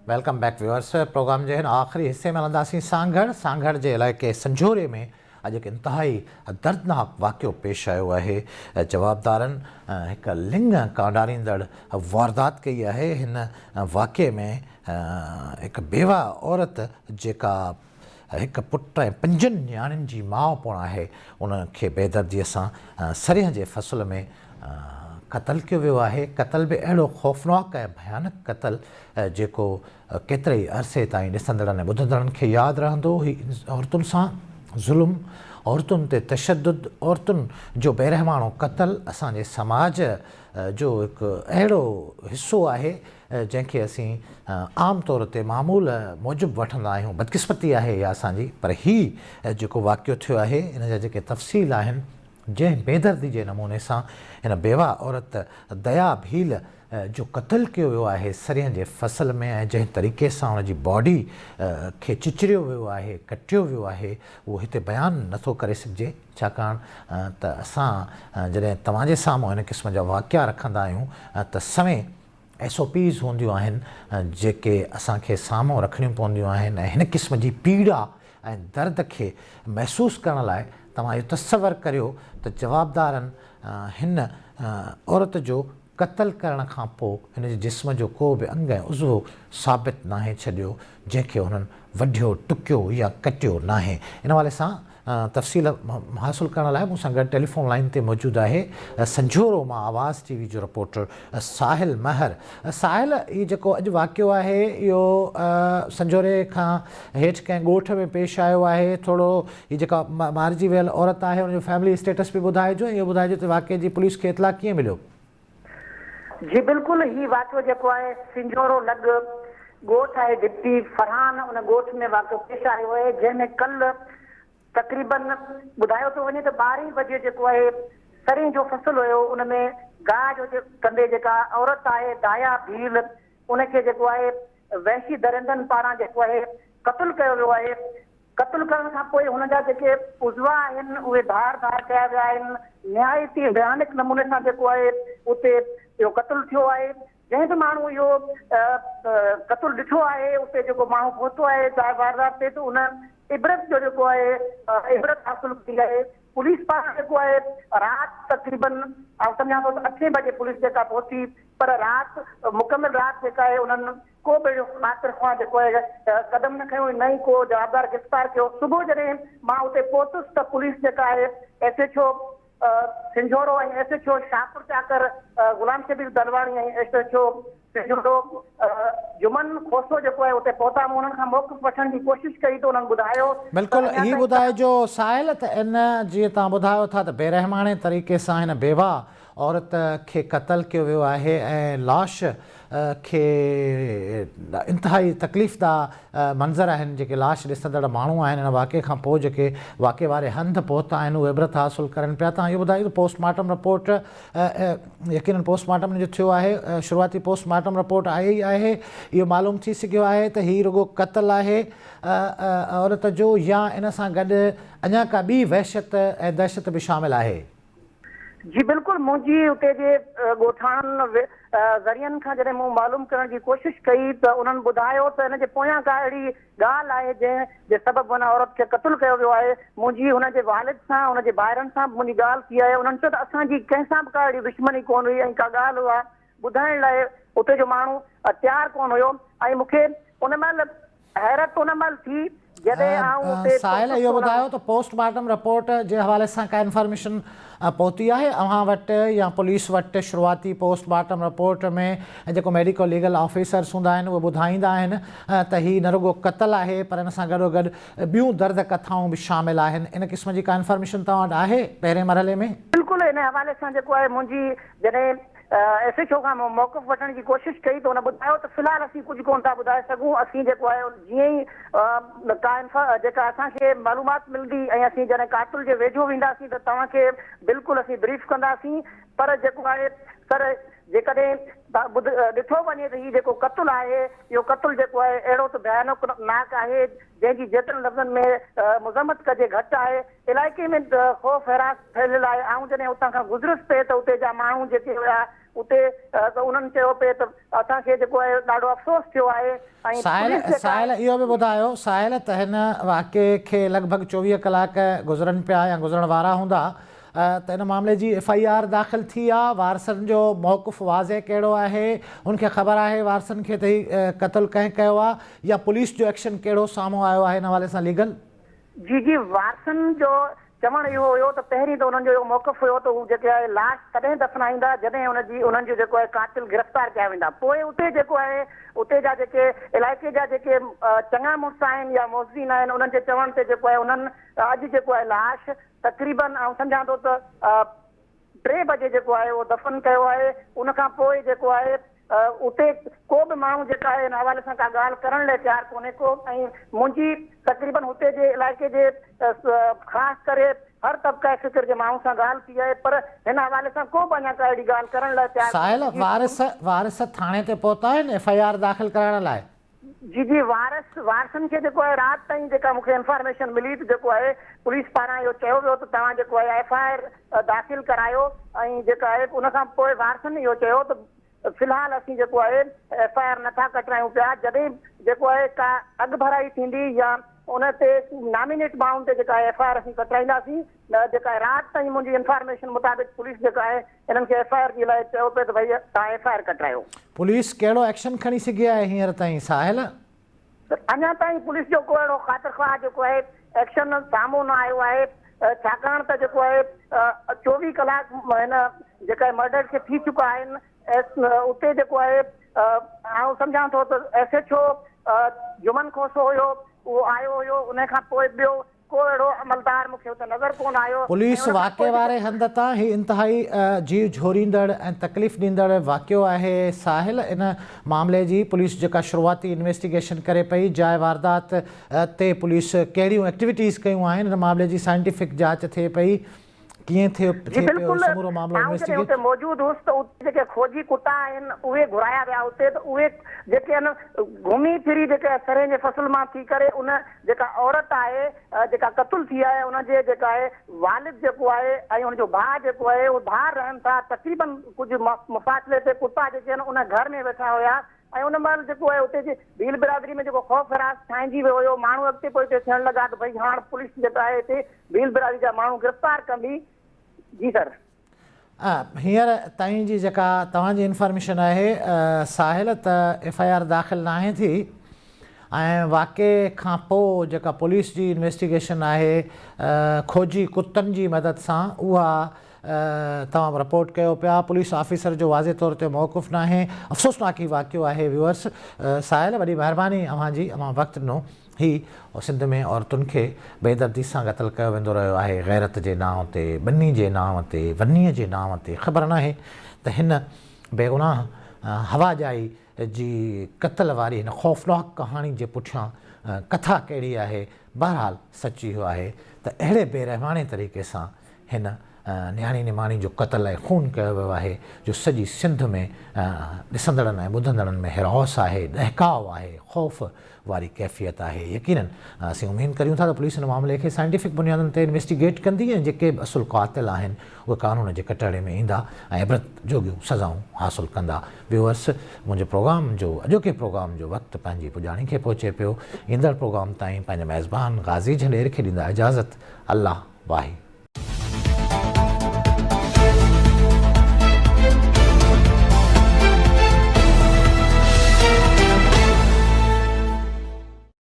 Welcome back viewers programme جي هن آخري حصي ۾ هلنداسين سانگهڙ سانگهڙ جي علائقي سنجهوري ۾ اڄ هڪ انتهائي دردناڪ واقعو پيش آيو آهي جوابدارن هڪ لڱ ڪانڊاريندڙ واردات ڪئي آهي هن واقعي ۾ هڪ بيوه عورت جيڪا هڪ پٽ ۽ پنجن نياڻين جي ماء پڻ آهي ان کي بيدردي سان سرينهن جي فصل ۾ قتل ڪيو ويو آهي، قتل به اهڙو خوفناڪ ۽ ڀيانڪ قتل جيڪو ڪيتري ئي عرصي تائين ڏسندڙن ۽ ٻڌندڙن کي ياد رهندو. هي عورتن سان ظلم، عورتن تي تشدد، عورتن جو بيرحماڻو قتل اسان جي سماج جو هڪ اهڙو حصو آهي جنهن کي اسين عام طور تي معمول موجب وٺندا آهيون، بدقسمتي آهي اها اسان جي پر هي جيڪو واقعو ٿيو آهي ان جا جيڪي تفصيل آهن جنهن بيدردي جي نموني سان هن بيواهه عورت ديا ڀيل جو قتل ڪيو ويو آهي سرينهن جي فصل ۾ ۽ جنهن طريقي سان ان جي باڊي کي چچريو ويو آهي ڪٽيو ويو آهي اهو هتي بيان نٿو ڪري سگهجي ڇاڪاڻ ته اسان جڏهن توهان جي سامهون هن قسم جا واقعا رکندا آهيون ته سوين ايس او پيز هونديون آهن جيڪي اسان کي سامهون رکڻيون پونديون آهن ۽ هن قسم جي پيڙا ۽ درد کي محسوس ڪرڻ لاء توهان اهو تصور ڪريو ته جوابدارن هن عورت جو قتل ڪرڻ کان پوء هن جي جسم جو ڪو به انگ ۽ عضوو ثابت ناهي ڇڏيو جنهن کي هنن وڍيو، ٽڪيو يا ڪٽيو ناهي. ان حوالي سان تفصيل حاصل ڪرڻ لاء مون سان گڏ ٽيليفون لائين تي موجود آهي سنجهورو مان آواز ٽي وي جو رپورٽر ساحل مهر. ساحل هي جيڪو اڄ واقعو آهي اهو سنجهوري کان هيٺ ڪنهن ڳوٺ ۾ پيش آيو آهي ٿورو هي جيڪا مارجي ويل عورت آهي ان جو فيملي اسٽيٽس به ٻڌائجو ۽ اهو ٻڌائجو ته واقعي جي پوليس کي اطلاع ڪيئن مليو. جي بلڪل هي واقعو جيڪو آهي سنجهورو لڳ ڳوٺ آهي ڊپٽي فرحان ان ڳوٺ ۾ واقعو پيش آيو آهي جنهن ۾ ڪلهه تقريبن ٻڌايو ٿو وڃي ته ٻارهين بجي جيڪو آهي سرين جو فصل هيو ان ۾ گاهه جو ڪندي جيڪا عورت آهي دايا ڀيل ان کي جيڪو آهي وحشي درندن پاران جيڪو آهي قتل ڪيو ويو آهي قتل ڪرڻ کان پوء هن جا جيڪي عضوا آهن اهي ڌار ڌار ڪيا ويا آهن نهايت ئي ڀيانڪ نموني سان جيڪو آهي اتي اهو قتل ٿيو آهي جنهن به ماڻهو اهو قتل ڏٺو آهي اتي جيڪو ماڻهو پهتو آهي جاء واردات تي ته ان عبرت جو جيڪو آهي عبرت حاصل ڪئي آهي پوليس پاران جيڪو آهي رات تقريبن آئون سمجهان ٿو ته اٺين بجي پوليس جيڪا پهتي پر رات مڪمل رات جيڪا آهي انهن ڪو به اهڙو خاطر خواهه جيڪو آهي قدم نه کنيو نه ئي ڪو جوابدار گرفتار ڪيو صبح جڏهن مان اتي پهتس ته پوليس جيڪا آهي S H O Sanjhoro ۽ S H O Shahpur Chakar Ghulam Shabbir Dalwani ۽ S H O Sanjhoro Juman Khoso جيڪو آهي اتي پهتا مون انهن کان موقف وٺڻ جي ڪوشش ڪئي ته انهن ٻڌايو ته بلڪل اڃا هي تائين ٻڌائجو ساحل ته ان جيئن توهان ٻڌايو ٿا ته بيرحماڻي طريقي سان هن بيواهه عورت کي قتل ڪيو ويو آهي ۽ لاش کي انتهائي تڪليف ده منظر آهن جيڪي لاش ڏسندڙ ماڻهو آهن ان واقعي کان پوء جيڪي واقعي واري هنڌ پهتا آهن اهي عبرت حاصل ڪرن پيا توهان اهو ٻڌايو ته پوسٽ مارٽم رپورٽ يقينن پوسٽ مارٽم ان جو ٿيو آهي شروعاتي پوسٽ مارٽم رپورٽ آئي آهي اهو معلوم ٿي سگهيو آهي ته هي رڳو قتل آهي عورت جو يا ان سان گڏ اڃا ڪا ٻي وحشت ۽ دهشت به شامل آهي. جي بلڪل منهنجي اتي جي ڳوٺاڻن ذريعن کان جڏهن مون معلوم ڪرڻ جي ڪوشش ڪئي ته انهن ٻڌايو ته ان جي پويان ڪا اهڙي ڳالهه آهي جنهن جي سبب ان عورت کي قتل ڪيو ويو آهي منهنجي هن جي والد سان هن جي ڀائرن سان به منهنجي ڳالهه ٿي آهي انهن چيو ته اسان جي ڪنهن سان به ڪا اهڙي دشمني ڪونه هئي ۽ ڪا ڳالهه اها ٻڌائڻ لاء اتي جو ماڻهو تيار ڪونه هيو ۽ مون کي ان مهل حيرت ان مهل ٿي جڏهن آئون اتي ساحل پهتس اهو ته انهن. ٻڌايو ته پوسٽ مارٽم رپورٽ جي حوالي سان ڪا انفارميشن پهتي آهي اوهان وٽ يا پوليس وٽ شروعاتي پوسٽ مارٽم رپورٽ ۾ جيڪو ميڊيڪو ليگل آفيسرس هوندا آهن اهي ٻڌائيندا آهن ته هي نه رڳو قتل آهي پر ان سان گڏوگڏ ٻيون درد ڪٿائون به شامل آهن ان قسم جي ڪا انفارميشن توهان وٽ آهي پهرين مرحلي ۾؟ بلڪل ان حوالي سان جيڪو آهي منهنجي جڏهن ايس ايڇ او کان مون موقف وٺڻ جي ڪوشش ڪئي ته هن ٻڌايو ته في الحال اسين ڪجهه ڪونه ٿا ٻڌائي سگهون، اسين جيڪو آهي جيئن ئي ڪا انفا جيڪا اسان کي معلومات ملندي ۽ اسين جڏهن قاتل جي ويجهو وينداسين ته توهان کي بلڪل اسين بريف ڪنداسين پر جيڪو آهي سر جيڪڏهن ٻڌ ڏٺو وڃي ته هي جيڪو قتل آهي اهو قتل جيڪو آهي اهڙو ته ڀيانڪ ناڪ آهي جنهن جي جيترن لفظن ۾ مذمت ڪجي گهٽ آهي. علائقي ۾ خوف هراس ڦهليل آهي. آئون جڏهن اتان کان گذريس پئي ته اتي جا ماڻهو جيڪي هيا اتي ته انهن چيو پئي ته اسان کي جيڪو آهي ڏاڍو افسوس ٿيو آهي ۽ ساحل پوليس جيڪا ساحل اهو به ٻڌايو ساحل ته هن واقعي کي لڳ ڀڳ 24 ڪلاڪ گذرن پيا يا گذرڻ وارا هوندا ته ان معاملي جي ايف I R داخل ٿي آ وارثن جو موقف واضح ڪهڙو آهي هن کي خبر آهي وارثن کي ته هي قتل ڪنهن ڪيو آ يا پوليس جو ايڪشن ڪهڙو سامهون آيو آهي ان حوالي سان ليگل جي جي وارثن جو چوڻ اهو هيو ته پهرين ته انهن جو اهو موقف هيو ته هو جيڪي آهي لاش تڏهن دفنائيندا جڏهن ان جي انهن جو جيڪو آهي قاتل گرفتار ڪيا ويندا پوء اتي جيڪو آهي اتي جا جيڪي علائقي جا جيڪي چڱا مڙس آهن يا معززين آهن انهن جي چوڻ تي جيڪو آهي انهن اڄ جيڪو آهي لاش تقريبن آئون سمجهان ٿو ته ٽي بجي جيڪو آهي اهو دفن ڪيو آهي ان کان پوء جيڪو آهي اتي ڪو به ماڻهو جيڪا آهي ان حوالي سان ڪا ڳالهه ڪرڻ لاء تيار ڪونهي ڪو ۽ منهنجي تقريبن هتي جي علائقي جي خاص ڪري هر طبقه فڪر جي ماڻهن سان ڳالهه ٿي آهي پر هن حوالي سان ڪو به اڃا ڪا اهڙي ڳالهه ڪرڻ لاء تيار ساحل ڪونهي. وارث وارث ٿاڻي تي پهتا آهن ايف I R داخل ڪرائڻ لاء؟ جي جي وارث وارثن کي جيڪو آهي رات تائين جيڪا مون کي انفارميشن ملي ته جيڪو آهي پوليس پاران اهو چيو ويو ته توهان جيڪو آهي ايف I R داخل ڪرايو ۽ جيڪا آهي ان کان پوء وارثن اهو چيو ته في الحال اسين جيڪو آهي ايف I R نٿا ڪٽرايون پيا جڏهن جيڪو آهي ڪا اڳڀرائي ٿيندي يا ان تي نامينيٽ ماڻهن تي جيڪا آهي ايف I R اسين ڪٽرائينداسين نه جيڪا آهي رات تائين منهنجي انفارميشن مطابق پوليس جيڪا آهي انهن کي ايف I R جي لاء چيو پئي ته ڀئي توهان ايف I R ڪٽرايو. پوليس ڪهڙو ايڪشن کڻي سگهي آهي هينئر تائين ساحل؟ اڃا تائين پوليس جو ڪو اهڙو خاطر خواهه جيڪو آهي ايڪشن سامهون نه آيو آهي ڇاڪاڻ ته جيڪو آهي 24 ڪلاڪ هن جيڪا آهي مرڊر کي ٿي چڪا آهن اتي جيڪو آهي آئون سمجهان ٿو ته S H O Juman Khoso هيو اهو آيو هيو ان کان پوء ٻيو ڪو اهڙو عملدار مون کي اتي نظر ڪونه آيو ۽ پوليس ان کان پوء واقعي واري جيڪي. هنڌ تان هي انتهائي جيء جهوريندڙ ۽ تڪليف ڏيندڙ واقعو آهي ساحل ان معاملي جي پوليس جيڪا شروعاتي انويسٽيگيشن ڪري پئي جاء واردات تي پوليس ڪهڙيون ايڪٽيوٽيز ڪيون آهن ان معاملي جي سائنٽيفڪ جاچ ٿئي پئي ڪيئن ٿئي جي پيو بلڪل سمورو معاملو آئون جڏهن انويسٽيگيٽ. اتي موجود هيس ته اتي جيڪي کوجي ڪتا آهن اهي گهرايا ويا اتي ته اهي جيڪي آهن گهمي ڦري جيڪي سرهين جي فصل مان ٿي ڪري ان جيڪا عورت آهي جيڪا قتل ٿي آهي ان جي جيڪا آهي والد جيڪو آهي ۽ ان جو ڀاء جيڪو آهي اهي ڌار رهن ٿا تقريبن ڪجهه مفاصلي تي ڪتا جيڪي آهن ان گهر ۾ ويٺا هيا ۽ ان مهل جيڪو آهي اتي جي ڀيل برادري ۾ جيڪو خوف هراس ڇانئجي ويو هيو، ماڻهو اڳتي پوئتي ٿيڻ لڳا ته ڀئي هاڻ پوليس جيڪا آهي هتي ڀيل برادري جا ماڻهو گرفتار ڪندي. جي سر. هينئر تائين جي جيڪا توهان جي انفارميشن آهي ساحل ته ايف I R داخل ناهي ٿي ۽ واقعي کان پوء جيڪا پوليس جي انويسٽيگيشن آهي کوجي ڪتن جي مدد سان اها توهان به رپورٽ ڪيو پيا پوليس آفيسر جو واضح طور تي موقف ناهي افسوسناڪ هي واقعو آهي ويورس ساحل وڏي مهرباني اوهان جي اوهان وقت ڏنو هي سنڌ ۾ عورتن کي بيدردي سان قتل ڪيو ويندو رهيو آهي غيرت جي نانء تي ٻني جي نانء تي وني جي نانء تي خبر ناهي ته هن بيگناهه هوا ڄائي جي قتل واري هن خوفناڪ ڪهاڻي جي پٺيان ڪٿا ڪهڙي آهي بهرحال سچ اهو آهي ته اهڙي بيرحماڻي طريقي سان هن نياڻي نماڻي جو قتل ۽ خون ڪيو ويو آهي جو سڄي سنڌ ۾ ڏسندڙن ۽ ٻڌندڙن ۾ هراس آهي، ڏهڪاء آهي، خوف واري ڪيفيت آهي. يقينن اسين اميد ڪريون ٿا ته پوليس ان معاملي کي سائنٽيفڪ بنيادن تي انويسٽيگيٽ ڪندي ۽ جيڪي به اصل قاتل آهن اهي قانون جي ڪٽهڙي ۾ ايندا ۽ عبرت جوڳيون سزائون حاصل ڪندا. ويوئرس منهنجي پروگرام جو اڄوڪي پروگرام جو وقت پنهنجي پڄاڻي کي پهچي پيو. ايندڙ پروگرام تائين پنهنجي ميزبان غازي جهنڊير کي ڏيندا اجازت. الله واهي.